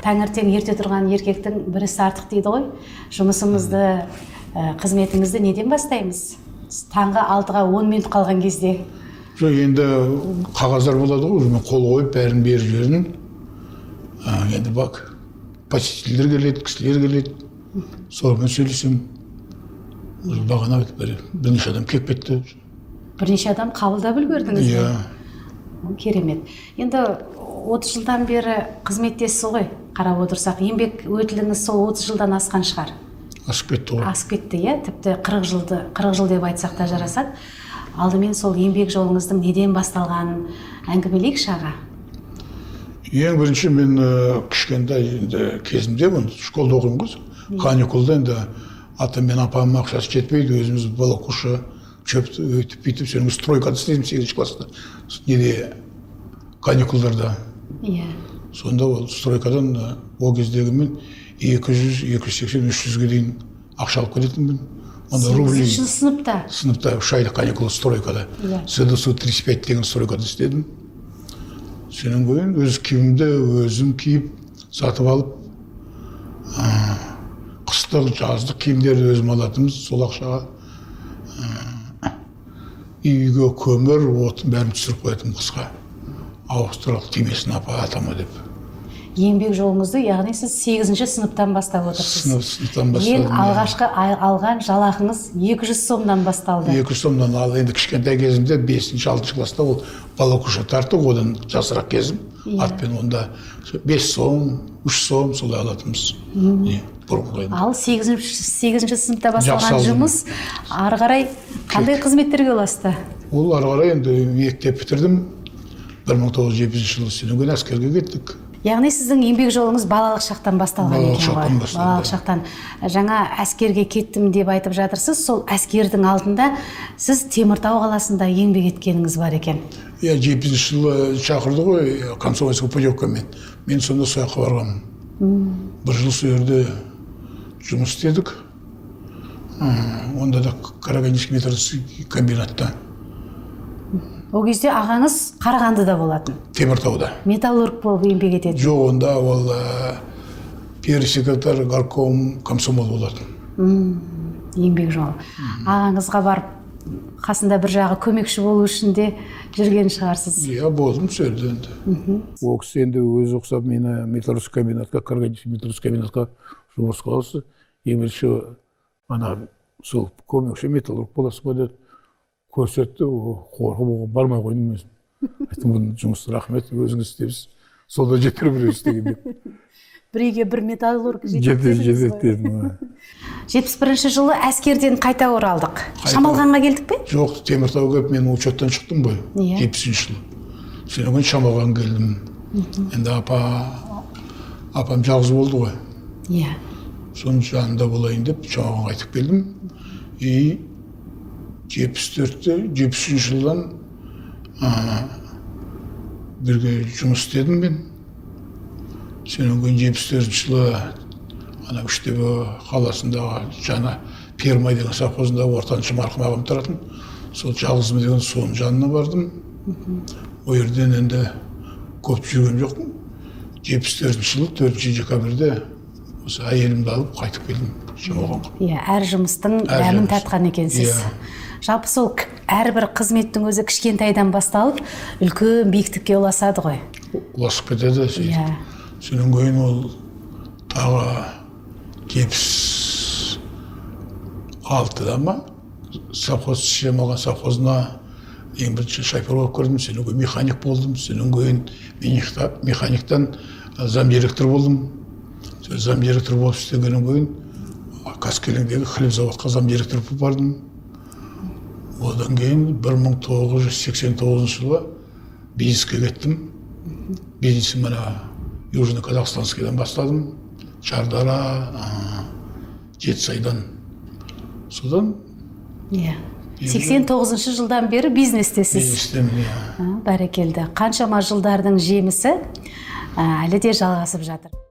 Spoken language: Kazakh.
Таңертең ерте тұрған еркектің бір ісі артық дейді ғой. Жұмысымызды, қызметімізді неден бастаймыз? Таңғы 6-ға 10 минут қалған кезде. Жоқ, енді қағаздар болады ғой, уже мен қол қойып, бәрін беріп жібердім. Енді бак посетительдер келеді, кісілер келеді, солармен сөйлесемін. Уже бағана бірнеше адам келіп кетті. Бірнеше адам қабылдап үлгердіңіз бе? Иә. О, керемет! Енді 30 жылдан бері қызметтесіз ғой. Қарап отырсақ, еңбек өтіліңіз сол 30 жылдан асқан шығар. Асып кетті ғой. Асып кетті, иә. Тіпті 40 жылды, 40 жыл деп айтсақ та жарасады. Алдымен сол еңбек жолыңыздың неден басталғанын әңгімелейікші, аға. Ең бірінші мен кішкентай енді кезімде, мен школда оқимын ғой, каникулда енді атам мен апамның ақшасы жетпейді, өзіміз волокуша, шөпті өйтіп бүйтіп содан кейін стройкада істедім сегізінші класста неде, каникулдарда. Сонда ол стройкадан ол кездегі мен 200, 280, 300-ге дейін ақша алып келетінмін онда, рублей. Сегізінші сыныпта? Сыныпта, 3 айлық каникул, стройкада. СДСУ 35 деген стройкада істедім. Содан кейін өз киімімді өзім киіп, сатып алып, қыстық, жаздық киімдерді өзім алатынбыз сол ақшаға. Үйге көмір, отын, бәрін түсіріп қоятынмын қысқа, ауыстыралық тимесін апа, атама деп. Еңбек жолыңызды, яғни, сіз сегізінші сыныптан бастап отырсыз. Сыныптан Ең бастадым, иә. алғашқы алған жалақыңыз 200 сомнан басталды. 200 сомнан. Ал енді кішкентай кезімде, бесінші, алтыншы класста, ол волокуша тарттық, одан жасырақ кезім. Атпен онда 5 сом, 3 сом солай алатынбыз не бұрынғы енді. Ал сегізінші сыныпта басталған Жақсы алдым. жұмыс ары қарай қандай қызметтерге ұласты? Ол ары қарай енді мектеп бітірдім 1970 жылы, содан кейін әскерге кеттік. Яғни сіздің еңбек жолыңыз балалық шақтан басталған Балалық екен ғой. шақтан басталды. Балалық шақтан. Жаңа әскерге кеттім деп айтып жатырсыз. Сол әскердің алдында сіз Теміртау қаласында еңбек еткеніңіз бар екен. Иә, 70-жылы шақырды ғой комсомольский путевкамен, мен сонда сол жаққа барғанмын. Бір жыл сол жерде жұмыс істедік. Онда да Карагандинский металлургический комбинатта. Ол кезде ағаңыз Қарағандыда болатын. Теміртауда. Металлург болып еңбек ететін. Жоқ, онда ол первый секретарь горком комсомол болатын. Еңбек жолы. Ағаңызға барып, қасында бір жағы көмекші болу үшін де жүрген шығарсыз. Иә, болдым сол жерде. Енді ол кісі енді өзі ұқсап мені металлургический комбинатқа, Карагандинский металлургический комбинатқа жұмысқа алды. Ең бірінші ана сол көмекші металлург боласың ба деді, көрсетті. О, қорқып, оған бармай қойдым өзім. Айттым: «Бұның жұмысы, рахмет, өзіңіз істепсіз, сол да жетер біреу істеген», — деп. Бір үйге бір металлург жетеді Жетеді. дедіңіз Жетеді ғой. дедім. 71-жылы әскерден қайта оралдық. Шамалғанға келдік пе? Жоқ, Теміртауға келіп, мен учеттан шықтым ғой. 70-жылы. Содан кейін Шамалған келдім. Енді апам жалғыз болды ғой. Соның жанында болайын деп Шамалғанға қайтып келдім. И 74-те, 73-жылдан бірге жұмыс істедім мен. Содан кейін 74-жылы ана Үштөбе қаласындағы жаңа Пермай деген совхозында ортаншы марқұм ағам тұратын, сол жалғызым деген, соның жанына бардым. Ол жерден енді көп жүрген жоқпын. 74-жылы 4 декабрьде осы әйелімді алып қайтып келдім Шамалғанға. Иә, әр жұмыстың Әр дәмін жұмыс. татқан екенсіз. Иә. Жалпы сол әрбір қызметтің өзі кішкентайдан басталып, үлкен биіктікке ұласады ғой. Ұласып кетеді сөйтіп. Содан кейін ол тағы 76-да ма, совхоз, Шамалған совхозына ең бірінші шофер болып кірдім. Содан кейін механик болдым. Содан кейін механиктан замдиректор болдым. Сол замдиректор болып істегеннен кейін Қаскелеңдегі хлебзаводқа замдиректор болып бардым. Одан кейін 1989 жылы бизнеске кеттім. Бизнесім мына Южно Казахстанскийдан бастадым, Шардара, Жетісайдан, содан. Иә, 89-жылдан бері бизнестесіз. Бизнестемін, иә. Бәрекелді! Қаншама жылдардың жемісі әлі де жалғасып жатыр.